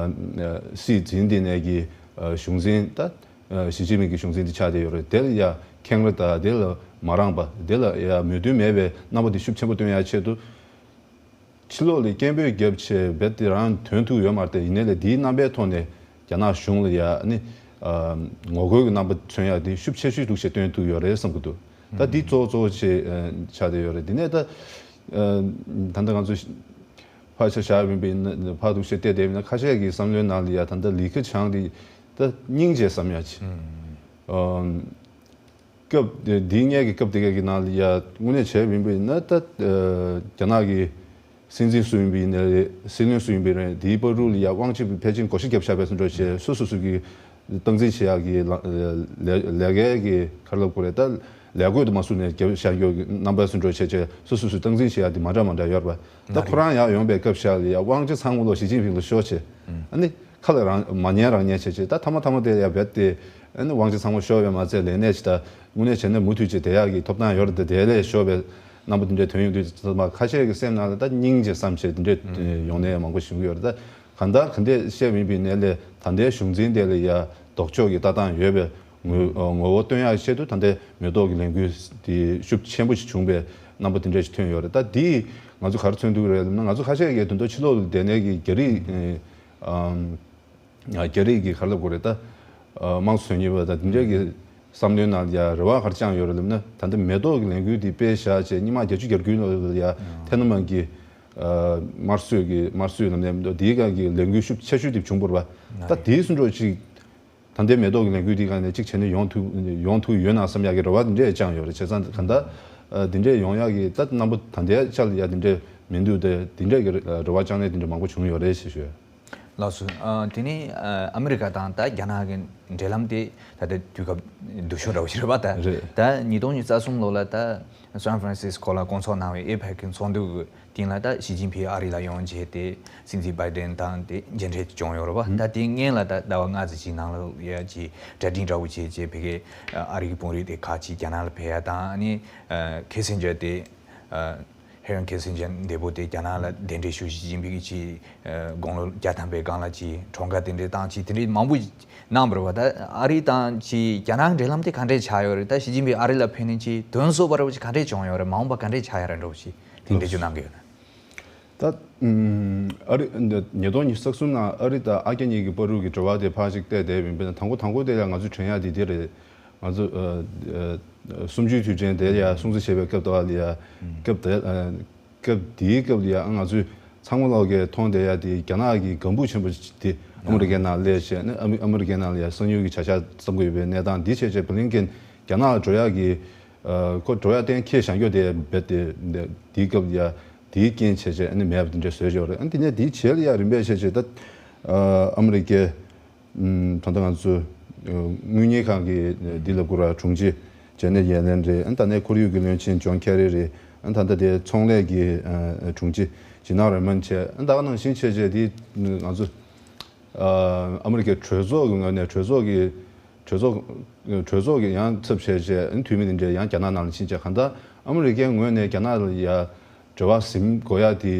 སྲིད་འཛིན་དེ་ནས་ཀྱི་གཞུང་འཛིན་ད་ཞི་ཅིན་ཕིང་གི་གཞུང་འཛིན་དེ་ཆགས་བསྡད་ཡོད་རེད། དེ་ལ་ཡ་འཁེང་ར་དང་དེ་ལ་མ་རངས་པ་དེ་ལ་ཡ་མོས་མཐུན་མེད་པའི་རྣམ་པ་དེ་ཤུགས་ཆེན་པོ་སྟོན་ཡ་ཆེད་དུ། ཕྱི་ལོགས་ལ་སྐད་འབོད་བརྒྱབ་བྱས་རྦད་དེ་རང་དོན་ཐུག་ཡོད་མ་རེད་དེ། ཡིན་ནའི་ལས་འདིའི་རྣམ་པའི་ཐོག་ནས་རྒྱ་ནག་གཞུང་ལ་ཡ་ནི་ངོ་རྒོལ་གྱི་རྣམ་པ་མཚོན་ཡ་དེ་ཤུགས་ཆེ་ཤོས་འདུག་བྱས་སྟོན་ཐུབ་ཡོད་རེད་བསམ་གྱི་འདུག་ད་འདི་གཙོ་བོ་གཙོ་བོ་ཆེ་ཆགས་བསྡད་ཡོད་རེད། དེ་ནས་ད་ད་ལྟ་ང་ཚོ་ཕར་ཆ་བཞག་ཡིན་པའི་ཕར་འདུག་བྱས་བལྟས་བསྡད་ཡིན་ན་ཁ་ཤས་ཀྱི་བསམ་བློའི་ནང་ལ་ཡ་ད་ལྟ་ལི་ཁེ་ཆང་དེ་ད་སྙིང་རྗེ་བསམ་ཡ་ཆེ། སྐབས་དེ་འདིའི་སྔས་ཀྱི་སྐབས་དེ་ག་གི་ནང་ལ་ཡ་དངོས་གནས་བྱས་པ་ཡིན་པ་ཡིན་ན་ད་རྒྱ་ནག་གི་སྲིད་འཛིན་སུ་ཡིན་པ་ཡིན་ནའི་རེད། སྲིད་བློན་སུ་ཡིན་པ་ཡིན་ནའི་རེད། དེའི་བར་དུ་ལ་ཡ་དབང་ཆ་ཕལ་ཆེར་བགོ་བཤའ་བརྒྱབ་བཞག་པའི་བཟོ་འདྲ་བྱས་སོ་སོ་སོ་གི་སྟངས་འཛིན་བྱེད་ཡག་གི་ལ་ལས་ལས་ཀའི་གི་ག་རེ་ལབ་དགོས་རེད། ད་ལས་བགོས་དུ་མ་བཟུང་ནས་བརྒྱབ་བཞག་རྒྱུ་གི་རྣམ་པ་བཟོ་འདྲ་བྱས་བྱས་སོ་སོ་སོ་སྟངས་འཛིན་བྱེད་ཡག་དེ་མ་འདྲ་མ་འདྲ་ཡོད་རེད་པ། ད་ཁོ་རང་ཡར་ཡོང་པའི་སྐབས་ཤར་ལ་ཡ་དབང་ཆ་ཚང་མ་ལོ་ཞི་ཅིན་ཕིང་ལ་ཤོར་བྱས་ཨ་ནི། ཁ་ལ་རང་མ་ཉན་རང་ཉན་བྱས་བྱས་ད་ཐ་མ་ཐ་མ་དེ་ཡ་རྦད་དེ་ཨ་ནི་དབང་ཆ་ཚང་མ་ཤོར་བས་མ་ཚད་ལས་གནས་ཅི་ད་དངོས་གནས་བྱས་ན་མུ་མཐུད་བྱས་བསྡད་ཡག་གི་ཐོབ་ཐང་ཡོད་རེད་དེ་དེ་ལས་ཤོར་བའི་རྣམ་པ་དེ་འདྲའི་ཐོན་ཡོང་དུས་ཚང་མ་ཁ་ཤས་ཀྱི་སེམས་ནང་ལ་ད་སྙིང་རྗེ་བསམ་བྱས་དེ་འདྲའི་ཡོང་ནས་མང་པོ་བྱུང་གི་ཡོད་རེད། ད་གང་ལྟར་ག་འདྲས་བཤད་པ་ཡིན་པའི་ནས་ལས་ད་ལྟའི་གཞུང་འཛིན་དེ་ལ་ཡ་ལྡོག་ཕྱོགས་ཀྱི་ལྟ་སྟངས་ཡོད་པའི་ངོ་ངོ་བོ་སྟོན་ཡག་ཆེད་དུ་ད་ལྟའི་མེ་ཏོག་གི་ལས་འགུལ་དེ་ཤུགས་ཆེན་པོ་ཞིག་བྱུང་བའི་རྣམ་པ་དེ་འདྲ་ཞིག་ཐོན་ཡོད་རེད། ད་དེས་ང་ཚོ་ག་རེ་མཚོན་ཐུབ་ཀྱི་རེད་ལབ་ན་ང་ཚོ་ཁ་ཤས་ཀྱིས་དོན་དུ་ཕྱི་ལོགས་ལ་བསྡད་ནས་ཀྱི་རྒྱ་རིགས་རྒྱ་རིགས་ཀྱི་ག་རེ་ལབ་དགོས་རེད་ད། དམངས་གཙོ་དོན་གཉེར་བ་དང་དེ་འདྲས་ཀྱི་བསམ་བློའི་ནང་ཡ་རེ་བ་ག་རེ་བཅངས་ཡོད་རེད་ལབ་ན་ད་ལྟ་མེ་ཏོག་གི་ལས་འགུལ་འདི་སྤེལ་བཞག་བྱས་ཉི་མ་བརྒྱད་ཅུ་གྱ་དགུ་ལོ་ལ་ཡ་ཐེ་ནོ་མན་གྱི་དམར་གསོད་ཀྱི་དམར་གསོད་ལམ་ནས་འདིའི་སྒང་གི་ལས་འགུལ་ཤུགས་ཆེ་ཤོས་དེ་བྱུང་བ་རེད་པ། ད་དེའི་བཟོ་འདྲ་ཅིག་ད་ལྟའི་མེ་ཏོག་གི་ལས་འགུལ་འདིའི་སྒང་ནས་ཅིག་བྱས་ན་ཡོང་ཐུབ་ཡོང་ཐུབ་ཡོད་ན་བསམ་ཡག་གི་རེ་བ་འདི་འདྲས་བཅངས་ཡོད་རེད། བྱས་ཙང་གང་ལྟར་འདི་འདྲས་ཡོང་ཡག་གི་ད་རྣམ་པ་ད་ལྟའི་ཆ་ལ་ཡ་འདི་འདྲས་མི་འདུག་སྟེ་འདི་འདྲས་ཀྱི་རེ་བ་བཅངས་ནས་འདི་འདྲས་མང་པོ་བྱུང་ཡོད་རེད་ཞེས་ཞུ། ལགས་སོ། ཨ་དེ་ནས་ཨ་ཨ་མི་རི་ཀ་དང་ད་རྒྱ་ནག་གི་འབྲེལ་ལམ་དེ་ད་ལྟ་དུས་སྐབས་སྡུག་ཤོས་འདྲ་བོ་ཞིག་རེད་པ། ད་རེད། ད་ཉིས་སྟོང་ཉི་ཤུ་རྩ་གསུམ་ལོ་ལ་ད་སན་ཧྥ་རན་སིས་ཀོ་ལ་སྐོང་ཚོགས་གནང་བའི་ཨེ་པེག་གི་ཚོགས་འདུ་གི་སྟེང་ལ་ད་ཞི་ཅིན་ཕིང་ཨ་རི་ལ་ཡོང་བྱས་ཏེ་སྲིད་འཛིན་བྷའི་ཏན་དང་དེ་མཇལ་འཕྲད་བྱུང་ཡོད་རེད་པ། ད་དེ་སྔོན་ལ་ད་ཟླ་བ་ལྔ་ཙམ་ཞིག་ནང་ལ་ཡ་ཅིག་གྲ་སྒྲིག་འདྲ་བོ་བྱས་བྱས་ཕ་གིའི་ཨ་རི་གི་དཔོན་རིགས་དེ་ཁག་ཅིག་རྒྱ་ནག་ལ་ཕེབས་ཡ་དང་ཨ་ནི་ཁེ་སིན་ཇར་དེ། ཧེ་རན་ཁེ་སིན་ཇར་འདས་པོ་དེ་རྒྱ་ནག་ལ་གདན་འདྲེན་ཞུ་ཞི་ཅིན་ཕིང་གི་ཅིག་དགུང་ལོ་བརྒྱ་ཐམ་པའི་སྒང་ལ་ཅིག་གྲངས་ཀ་དེ་འདྲའི་བཏང་ཅིག་དེ་འདྲའི་མང་པོ་གནང་བ་རེད་པ། ད་ཨ་རི་དང་ཅིག་རྒྱ་ནག་འབྲེལ་ལམ་དེ་ག་འདྲས་ཆགས་ཡོད་རེད། ད་ཞི་ཅིན་ཕིང་ཨ་རི་ལ་ཕེབས་ནས་ཅིག་དོན་བཟོ་བ་འདྲ་བོ་ཅིག་ག་འདྲས་བྱུང་ཡོད་རེད། མ་འོངས་པ་ག་འདྲས་ཆགས་ཡ་རེད་འདྲ་བོ་ཅིག་དེ་འགྲེལ་བརྗོད་གནང་གི་ཡོད་ན། ད་ཨ་རི་ཉིས་སྟོང་ཉི་ཤུ་རྩ་གསུམ་ནང་ཨ་རི་དང་ཨ་རྒྱ་གཉིས་ཀྱི་བར་དུ་གི་འབྲེལ་བ་དེ་ཕར་ཅིག་བལྟས་བསྡད་པ་ཡིན་པས་ན་དང་པོ་དང་པོ་དེ་ལ་ང་ཚོས་དྲན་ཡ་དེ་དེ་རེད། ང་ཚོ་ཨ་ཨ་གསུམ་བཅུའི་དུས་དྲན་དེ་ཡ་སྲུང་བརྩི་བྱེད་པའི་སྐབས་དེ་ལ་ཡ་སྐབས་དེ་ཨ་སྐབས་དེའི་སྐབས་ལ་ཡ་ང་ཚོས་ཚང་མ་ལོག་གིས་མཐོང་བསྡད་ཡ་དེ་རྒྱ་ནག་གི་ལྒང་བུ་ཆེན་པོ་དེ་ཨ་མི་རི་ཀའི་ནང་སླེབས་བྱས་ནས་ཨ་མི་ཨ་མི་རི་ཀའི་ནང་ལ་ཡ་གསང་ཉུལ་གྱི་བྱ་གཞག་བརྩམས་ཀྱི་ཡོད་པའི་གནས་སྟངས་འདི་བྱས་བྱས་བྷི་ལིན་ཀེན་རྒྱ་ནག་ལ་འགྲོ་ཡ་གི་ཨ་ཁོ་འགྲོ་ཡ་གཏན་འཁེལ་བཞག་རྒྱུ་དེ་རྦད་དེ་དེའི་སྐབས་ལ་ཡ་དེའི་རྐྱེན་བྱས་བྱས་ཨ་ནི་མེད་པ་དེ་འདྲ་བཟོས་ཡོད་རེད། ཨ་ནི་དེ་ནས་དེའི་རྗེས་ལ་ཡ་རིམ་པས་བྱས་བྱས་ད་ཨ་མི་རི་ཀའི་ད་ལྟ་ང་ཚོ་དངུལ་གཉེར་ཁང་གི་འདི་ལ་སྐུ་ར་དྲུང་ཆེ་ཇེ་ནེ་ཡེ་ལན་རེད། ཨ་ད་ནས་ཁོར་ཡུག་གི་བློན་ཆེན་ཇོན་ཁེ་རི་རེད། ཨ་ད་ལྟ་དེ་ཚོང་ལས་ཀྱི་དྲུང་ཆེ་ཇི་ན་རེ་མན་བྱས། ཨ་ད་ག་ནང་བཞིན་བྱས་བྱས་དེ་ང་ཚོ་ཨ་མི་རི་ཀའི་གྲོས་ཚོགས་ཀྱི་ངོས་ནས་གྲོས་ཚོགས་ཀྱི་གྲོས་ཚོགས་གྲོས་ཚོགས་ཀྱི་ཡང་ཚབ་བྱས་བྱས་འཐུས་མི་དེ་འདྲས་ཡང་རྒྱ་ནག་ནང་ལ་ཕྱིན་བྱས་གང་ལྟར་ཨ་མི་རི་ཀའི་ངོས་ནས་རྒྱ་ནག་ལ་ཡ་འབྲེལ་བ་ཟིན་དགོས་ཡ་དེ་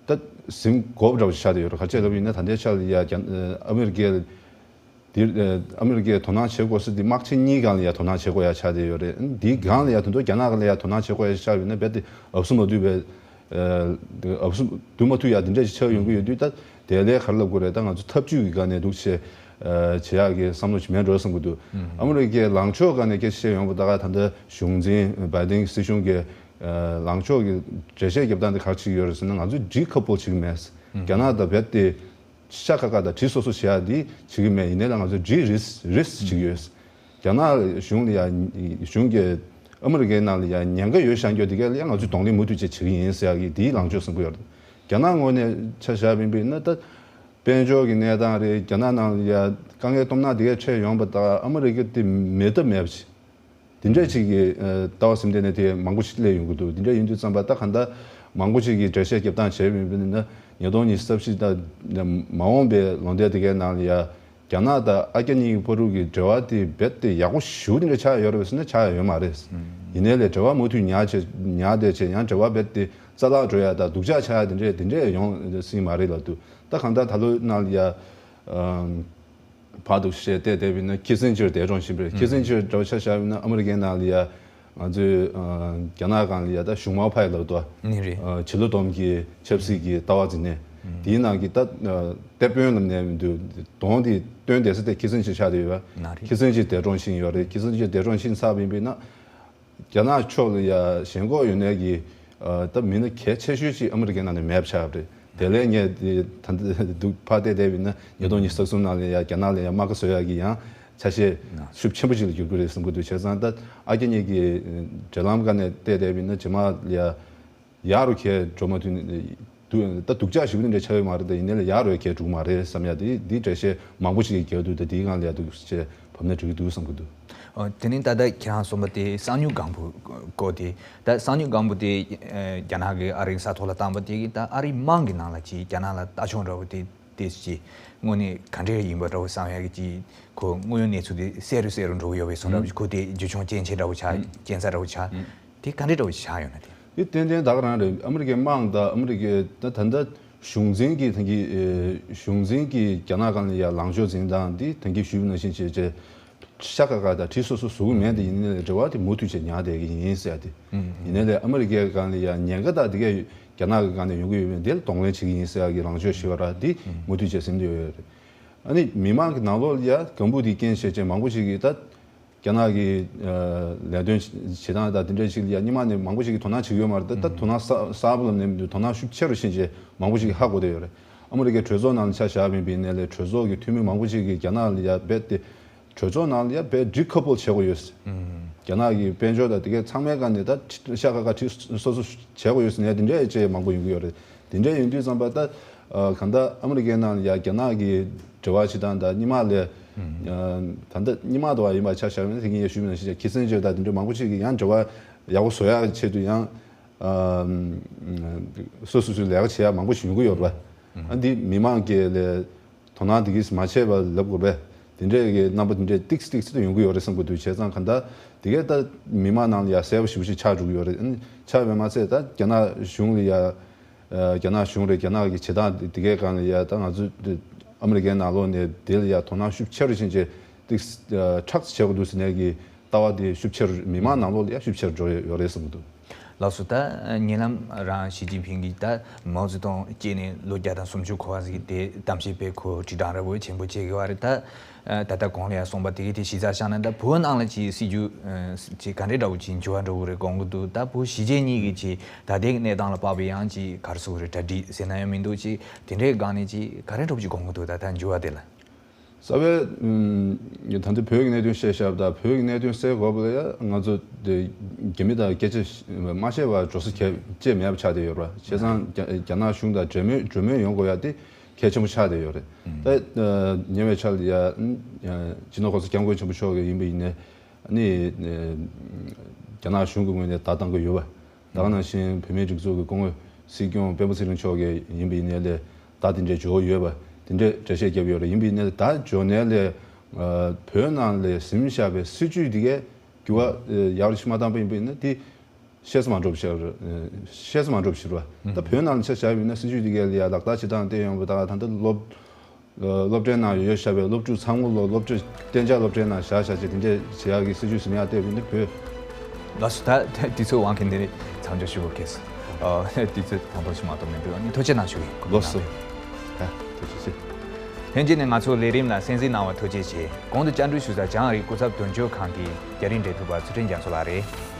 ད་ཟིན་དགོས་འདྲ་བོ་ཆགས་བསྡད་ཡོད་རེད། ག་ཅི་ལབ་ཡིན་ན་ད་ལྟའི་ཆ་ལ་ཡ་རྒྱ་ཨ་མི་རི་ཀའི་འདིར་ཨ་མི་རི་ཀས་དོ་སྣང་བྱེད་དགོས་ས་དེ་དམག་ཆེན་གཉིས་སྒང་ལ་ཡ་དོ་སྣང་བྱེད་དགོས་ཡ་ཆགས་བསྡད་ཡོད་རེད། འདིའི་སྒང་ལ་ཡ་དོན་དུ་རྒྱ་ནག་ལ་ཡ་དོ་སྣང་བྱེད་དགོས་ཡ་ཆགས་ཡོད་ན་རྦད་དེ་ཨབ་སུ་མ་བསྡུས་པའི་ ཨ་སུ་འདུག་མ་ཐུབ་ཡ་དེ་འདྲ་ཞིག་ཆགས་ཡོང་གི་ཡོད་དུས། ད་དེ་ལས་ག་རེ་ལབ་དགོས་རེད། ད་ང་ཚོ་ཐབས་ཇུས་ཀྱི་སྒང་ནས་འདུག་བྱས་བྱེད་ཡག་གི་བསམ་བློ་ཞིག་མེད་འགྲོ་བསམ་གྱི་འདུག་ཨ་མི་རི་ཀའི་ལངས་ཕྱོགས་སྒང་ནས་སྐད་ཆ་བཤད་ཡོང་བ། ད་ག་ད་ལྟ་གཞུང་འཛིན་བའི་ཌེན་སྲིད་གཞུང་གི་ལངས་ཕྱོགས་ཀྱི་འགྲེལ་བཤད་རྒྱབ་སྟངས་དེ་ག་རེ་བྱེད་ཀྱི་ཡོད་རེད་ཟེར་ན། ང་ཚོས་ཌི་ཁ་པལ་བྱེད་ཀྱི་མེད། རྒྱ་ནག་དང་རྦད་དེ་ཤ་ཁ་ཁ་དང་གྲི་སོ་སོ་བྱེད་ཡ་འདི་བྱེད་ཀྱི་མེད། ཡིན་ནའི་ལ་ང་ཚོས་ཌི་རིས་རིས་བྱེད་ཀྱི་ཡོད། རྒྱ་ནག་གཞུང་ལ་ཡ་གཞུང་གི་ཨ་མི་རི་ཀའི་ནང་ལ་ཡ་ཉེན་ཁ་ཡོད་བཞག་རྒྱུ་དེ་ག་ལ་ཡ་ང་ཚོས་གདོང་ལེན་མུ་མཐུད་བྱེད་བྱེད་ཀྱི་ཡིན་ཟེར་ཡ་གི་དེའི་ལངས་ཕྱོགས་བཟུང་གི་ཡོད་རེད། རྒྱ་ནག་ངོས་ནས་ཆ་བཞག་པ་ཡིན་པ་ཡིན་ན། ད་དཔལ་འབྱོར་གྱི་གནས་སྟངས་རེད། རྒྱ་ནག་ནང་ལ་ཡ་དཀའ་ངལ་སྟོབས་ན་དེ་ག་འཕྲད་ཡོང་བ། ད་ཨ་མི་རི་ཀ་དེ་མེད་ཐབས་མེད་པ་ཞིག་དེ་འདྲ་ཅིག་གི་ཨ་ལྟ་བ་ཟིན་བསྡད་ནས་དེ་མང་པོ་ཞིག་སླེབས་ཡོང་གི་འདུག་དེ་འདྲ་ཡིན་དུས་ཙམ་པ། ད་གང་ལྟར་མང་པོ་ཞིག་གིས་འགྲེལ་བཤད་རྒྱབ་སྟངས་བྱས་པ་ཡིན་ན། ཉིས་སྟོང་ཉི་ཤུ་རྩ་བཞི་ད་མ་འོངས་པའི་ལོ་ཟླ་དེ་གའི་ནང་ལ་ཡ་རྒྱ་ནག་དང་ཨ་རྒྱ་གཉིས་ཀྱི་བར་དུ་གི་འབྲེལ་བ་དེ་རྦད་དེ་ཡག་པོ་ཞེ་པོ་དེ་འདྲ་ཆགས་ཡོད་རེད་པས་ཟེར་ན། ཆགས་ཡོད་མ་རེད། ཡིན་ནའི་ལས་འབྲེལ་བ་མུ་མཐུད་ཉར་བྱས་ཉར་བསྡད་བྱས། ཡང་འབྲེལ་བ་རྦད་དེ་རྩ་བརླག་འགྲོ་ཡ་དང་སྡུག་ཅག་ཆགས་ཡ་དེ་འདྲས་དེ་འདྲས་ཡོང་སྲིད་མ་རེད་ལབ་འདུག་ད་གང་ལྟར་ད་ལོའི་ནང་ལ་ཡ་ཨམ། ཕར་འདུག་བཤད་བལྟས་བསྡད་པ་ཡིན་ན། ཁི་སིན་ཇར་འདས་གྲོངས་ཕྱིན་པ་རེད། ཁི་སིན་ཇར་འདྲ་བོ་ཆ་བཞག་པ་ཡིན་ན། ཨ་མི་རི་ཀའི་ནང་ལ་ཡ་ང་ཚོའི་ཨ་རྒྱ་ནག་སྒང་ལ་ཡ་ད་གཞུང་དམངས་ཕའི་ལབ་འདུག་ནི་རེད། ཨ་བྱིས་བློ་སྡོམ་གྱི་ཆབ་སྲིད་ཀྱི་ལྟ་བ་འཛིན་ནས། དེའི་ནང་གི་ད་ཨ་དེད་དཔོན་ལབ་ནས་མི་འདུག་གདོང་དེ་སྟོན་བསྡད་ས་དེ་ཁི་སིན་ཇར་ཆགས་བསྡད་ཡོད་པ། ན་རེད། ཁི་སིན་ཇར་འདས་གྲོངས་ཕྱིན་ཡོད་རེད། ཁི་སིན་ཇར་འདས་གྲོངས་ཕྱིན་ཚར་བ་ཡིན་པ་ཡིན་ན། རྒྱ་ནག་ཕྱོགས་ལ་ཡ་ཞེན་ཁོག་ཡོད་ནའི་གི་ཨ་ད་མི་སྣ་གལ་ཆེ་ཤོས་ཅིག་ཨ་མི་རི་ཀའི་ནང་ནས་མེད་པ་ཆགས་པ་རེད། དེ་ལས་ངས་དེ་ད་ལྟ་འདུག་ཕར་བལྟས་བསྡད་པ་ཡིན་ན། ཉིས་སྟོང་ཉི་ཤུ་རྩ་གསུམ་ནང་ལ་ཡ་རྒྱ་ནག་ལ་ཡ་རྨ་ཁ་བཟོ་ཡ་གི་ཡང་ཆ་ཤས་ཤུགས་ཆེན་པོ་ཞིག་ལ་འགྱུར་གྱི་རེད་བསམ་གྱི་འདུག་བྱས་ཙང་ད་ཨ་རྒྱ་གཉིས་ཀྱི་འབྲེལ་ལམ་སྒང་ནས་བལྟས་བསྡད་པ་ཡིན་ན། རྗེས་མ་ལ་ཡ་ཡག་རུ་གས་འགྲོ་མ་ཐུབ་ནས་འདུག་ད་སྡུག་ཅག་ཞེ་པོ་དེ་འདྲ་ཆགས་ཡོད་མ་རེད། ད་ཡིན་ནའི་ལས་ཡག་རུ་གས་འགྲོ་གི་མ་རེད་བསམ་ཡ་དེ་འདི་འགྲེལ་བཤད་མང་པོ་ཞིག་གིས་རྒྱག་འདུག་ད་དེའི་སྒང་ལ་ཡ་འདུག་ཅེས་བབས་ན་འགྲིག་གི་འདུག་བསམ་གྱི་འདུག་ཨོ། དེ་ནས་ད་ལྟ་ཁྱེད་རང་གསུངས་པ་དེ་གསང་མྱུལ་སྒང་པོ་སྐོར་དེ། ད་གསང་མྱུལ་སྒང་པོ་དེ་ཨ་རྒྱ་ནག་གིས་ཨ་རིའི་ས་ཐོག་ལ་བཏང་པ་དེ་གིས་ད་ཨ་རིའི་དམངས་ཀྱི་ནང་ལ་ཅིག་རྒྱ་ནག་ལ་ལྟ་སྐྱོང་འདྲ་བོ་དེ་དེ་ཅིག་དངོས་གནས་ག་འདྲས་ཡིན་པ་འདྲ་བོ་བསམ་ཡ་གི་ཅིག་ཁོ་དངོས་ཡོད་གནས་ཚུལ་དེ་གསལ་རུ་གསལ་རུ་འགྲོ་གི་ཡོད་པའི་བཟོ་འདྲ་བོ་ཅིག་ཁོ་དེ་རྒྱུ་མཚན་རྐྱེན་ཆེ་འདྲ་བོ་ཆགས། རྐྱེན་ས་འདྲ་བོ་ཆགས། དེ་ག་འདྲས་འདྲ་བོ་ཞིག་ཆགས་ཡོད་ན། དེ་དེ་ཏན་ཏན་ད་ག་རང་རེད། ཨ་མི་རི་ཀའི་དམངས་དང་ཨ་མི་རི་ཀའི་ད་ད་ལྟ་གཞུང་འཛིན་གྱི་ད་གི་ཨེ་གཞུང་འཛིན་གྱི་རྒྱ་ནག་སྒང་ལ་ཡ་ལངས་ཕྱོགས་འཛིན་སྟངས་འདི་ད་གི་ཞུས་པ་ནང་བཞིན་བྱས་བྱས་ཤ་ཁ་ཁ་དང་གྲི་སོ་སོ་ཟུག་མེད་དེ། ཡིན་ནའི་ལས་འབྲེལ་བ་དེ་མུ་མཐུད་བྱས་ཉར་བསྡད་ཀྱི་ཡིན་ཟེར་ཏེ། ཡིན་ནའི་ལས་ཨ་མི་རི་ཀའི་སྒང་ལ་ཡ་ཉེན་ཁ་དང་དེ་གས་རྒྱ་ནག་གི་སྒང་ནས་ཡོང་གི་ཡོད་པས། འདི་ལ་གདོང་ལེན་བྱེད་ཀྱི་ཡིན་ཟེར་ཡ་གི་ལངས་ཕྱོགས་ཞིག་ཡོད་ར། འདི་མུ་མཐུད་བྱས་ཟིན་བསྡད་ཡོད་རེད། ཨ་ནི་མི་མང་གི་ནང་ལོགས་ལ་ཡ་སྒམ་པོ་འདི་རྐྱེན་བྱས་བྱས་མང་པོ་ཞིག་གིས་ད་རྒྱ་ནག་གི་ཨ་ལས་དོན་བྱེད་སྟངས་དང་དེ་འདྲ་ཞིག་ལ་ཡ་སྔོན་མ་ནས་མང་པོ་ཞིག་གིས་དོ་སྣང་བྱེད་ཀྱི་ཡོད་མ་རེད། ད་ད་དོ་སྣང་གསར་གསར་པ་ལབ་ནས་མི་འདུག་དོ་སྣང་ཤུགས་ཆེ་རུ་ཕྱིན་བྱས་མང་པོ་ཞིག་གིས་ཧ་གོ་བསྡད་ཡོད་རེད། ཨ་མི་རི་ཀའི་གྲོས་ཚོགས་ནང་ལ་ཆ་བཞག་པ་ཡིན་པ་ཡིན་ནའི་ལས་གྲོས་ཚོགས་ཀྱི་འཐུས་མི་མང་པོ་ཞིག་གིས་རྒྱ་ནག་ལ་ཡ་རྦད་དེ་གྲོས་ཚོགས་ནང་ལ་ཡ་རྦད་ཌི་ཁ་པལ་བྱེད་དགོས་ཡོད། རྒྱ་ནག་གི་དཔལ་འབྱོར་དང་དེ་གའི་ཚང་མའི་སྒང་ནས་ད་ཤ་ཁ་ཁ་གྲི་སོ་སོ་བྱེད་དགོས་ཡོད་ཟེར་ནས་དེ་འདྲའི་ཅིག་མང་པོ་ཡོང་གི་ཡོད་རེད། དེ་འདྲ་ཡིན་དུས་ཙམ་པ་ད་ཨ་གང་ལྟར་ཨ་མི་རི་ཀའི་ནང་ལ་ཡ་རྒྱ་ནག་གི་འབྲེལ་བ་བྱེད་སྟངས་དང་སྔོན་མ་ལས་ཨ་ད་ལྟ་སྔོན་མ་དང་བ་ཡིན་པ་ཆ་བཞག་ན། དེ་ངས་ཞུས་པ་ནང་བཞིན་ཁི་སིན་ཇར་དང་དེ་འདྲ་མང་པོ་ཞིག་གིས་ཡང་འབྲེལ་བ་ཡག་པོ་བཟོ་ཡག་ཆེད་དུ་ཡང་ཨ་སོ་སོ་སོའི་ལས་ཀ་བྱེད་ཡག་མང་པོ་ཞིག་ཡོང་གི་ཡོད་རེད་པ། ཨ་འདི་མི་མང་གི་ལས་དོ་སྣང་དེ་གིས་མ་བྱས་པ་ལབ་དགོས་པས། དེ་འདྲའི་གི་རྣམ་པ་དེ་འདྲའི་ཏིག་ཏིག་ཏིག་ཡོང་གི་ཡོད་རེད་བསམ་གྱི་འདུག་བྱས་ཙང་གང་ལྟར་དེ་གས་ད་མི་མང་ནང་ལ་ཡ་གསལ་པོ་ཞེ་པོ་ཞིག་ཆགས་འགྲོ་གི་ཡོད་རེད། ཨ་ནི་ཆགས་པས་མ་ཚད་ད་རྒྱ་ནག་གཞུང་ལ་ཡ་ཨ་རྒྱ་ནག་གཞུང་རེད། རྒྱ་ནག་གི་བྱེད་སྟངས་དེ་གས་སྒང་ལ་ཡ་ད་ང་ཚོ་ཨ་མི་རི་ཀའི་ནང་ལོགས་ནས་དེ་ལ་ཡ་དོ་སྣང་ཤུགས་ཆེ་རུ་ཕྱིན་བྱས་ཏིག་ཨ་ཁྲག་བྱེད་དགོས་འདུག་ཟེར་ནས་གི་ལྟ་བ་དེ་ཤུགས་ཆེ་རུ་མི་མང་ནང་ལོགས་ལ་ཡ་ཤུགས་ཆེ་རུ་འགྲོ་ཡོད་རེད་བསམ་གྱི་འདུག་ལགས་སོ། ད་ཉེ་ལམ་རང་ཞི་ཅིན་ཕིང་གིས་ད་མའོ་ཙེ་ཏུང་སྐྱེས་ནས་ལོ་བརྒྱ་དང་སུམ་ཅུ་འཁོར་བ་ཟིག་དེ་གཏམ་བཤད་པས་ཁོ་དྲིལ་བསྒྲགས་འདྲ་བོ་ཆེན་པོ་བྱེད་ཀྱི་ཡོད་རེད། ད་ད་ལྟ་གོང་ལ་ཡང་གསུངས་པ་དེ་གི་དེ་གཞི་རྩར་བཞག་ན། ད་བོད་ནང་ལ་ཅིག་སྲིད་ཇུས་ཅིག་ག་འདྲའི་འདྲ་བོ་ཅིག་འགྱུར་བ་འགྲོ་གི་རེད་དགོངས་ཀྱི་འདུག་ད་བོད་གཞིས་བྱེས་གཉིས་ཀྱི་ཅིག་ད་ལྟའི་གནས་སྟངས་ལ་དཔག་པའི་ཡང་ཅིག་ག་རེ་ཟེར་དགོས་རེད། གྲ་སྒྲིག་ཟེར་ན་ཡང་མི་འདུག་ཅིག་དེ་འདྲའི་སྒང་ནས་ཅིག་ག་རེ་འདྲ་བོ་ཅིག་དགོངས་ཀྱི་འདུག་ད་ད་འགྱུར་བ་དེ་ལ། རྩ་བའི་ཨུམ་ད་ལྟ་བོད་ཀྱི་གནད་དོན་བཤད་བཞག་པ་དང་། བོད་ཀྱི་གནད་དོན་སེལ་དགོས་པ་ལ་ཡ་ང་ཚོ་དེ་རྒྱ་མི་དང་སྐད་ཆ་མ་བཤད་པར་འགྲོ་ས་གལ་ཅིག་མེད་པ་ཆགས་བསྡད་ཡོད་རེད་པ། བྱས་ཙང་རྒྱ་རྒྱ་ནག་གཞུང་དང་གྲོས་མོལ་གྲོས་མོལ་ཡོང་དགོས་ཡ་དེ་གལ་ཆེན་པོ་ཆགས་བསྡད་ཡོད་རེད། ད་ཨ་ཉེ་བའི་ཆར་ལ་ཡ་ཨ་སྤྱི་ནོར་གོང་ས་སྐྱབས་མགོན་ཆེན་པོ་མཆོག་གིས་ཡིན་པ་ཡིན་ནའི་ཨ་ནི་ཨ་རྒྱ་ནག་གཞུང་གི་ངོས་ནས་བརྡ་བཏང་གི་ཡོད་པ། ད་ག་ནང་བཞིན་བོད་མིའི་སྒྲིག་འཛུགས་ཀྱི་སྐུ་ངོ་སྲིད་སྐྱོང་སྤེན་པ་ཚེ་རིང་མཆོག་གིས་ཡིན་པ་ཡིན་ནའི་ལས་བརྡ་དེ་འདྲས་འབྱོར་ཡོད་པ། དེ་འདྲས་འགྲེལ་བཤད་བརྒྱབ་ཡོད་རེད། ཡིན་པ་ཡིན་ནའི་ད་འབྱོར་ནའི་ལས་ཨ་བོད་ནང་ལ་ཟིན་བཞག་པའི་སྲིད་བྱུས་དེ་གས་འགྱུར་བ་ཨ་ཡག་རུ་ཞིག་མ་བཏང་པ་ཡིན་པ་ཡིན་ན་དེ་ཤེས་སུ་མ་འགྲོ་བ་ཞིག་རེད། ཤེས་སུ་མ་འགྲོ་བ་ཞིག་རེད་པ། ད་བོད་ནང་ལ་ཆ་བཞག་པ་ཡིན་ན་སྲིད་བྱུས་དེ་གས་ལ་ཡ་ལག་བསྟར་བྱེད་སྟངས་བལྟས་ཡོང་བ་ད་ག་ད་ལྟ་སློབ་སློབ་གྲྭའི་ནང་ཡོད་བཞག་པའི་སློབ་ཕྲུག་ཚང་མ་ལོ་སློབ་གྲྭ་གཏན་འཇགས་སློབ་གྲྭའི་ནང་བཞག་བཞག་བྱས་དེ་འདྲས་བྱེད་ཡག་གི་སྲིད་བྱུས་ཟིན་ཡག་བལྟས་པ་ཡིན་ན་བོད། ལགས་སོ། ད་ད་དུས་ཚོད་དབང་གིས་འདི་ནས་མཚམས་འཇོག་ཞུ་དགོས་ཁེལ་སོང་ ཨ། དུས་ཚོད་ཐང་ཐང་ཞིག་མ་གཏོགས་མི་འདུག་ཨ་ནི་ཐུགས་རྗེ་གནང་ཞུ་གི་ཡིན། ལགས་སོ། ཨ། ཐུགས་རྗེ་ཆེ། ལྷན་རྒྱས་ནས་ང་ཚོ་ལས་རིམ་ལ་གསན་གཟིགས་གནང་བར་ཐུགས་རྗེ་ཆེ། གོང་དུ་བཅར་འདྲི་ཞུས་ས་བྱང་ཨ་རིའི་སྐུ་ཚབ་དོན་གཅོད་ཁང་གི་རྒྱ་རིགས་འབྲེལ་མཐུད་པ་ཚུལ་ཁྲིམས་རྒྱ་མཚོ་ལགས་རེད།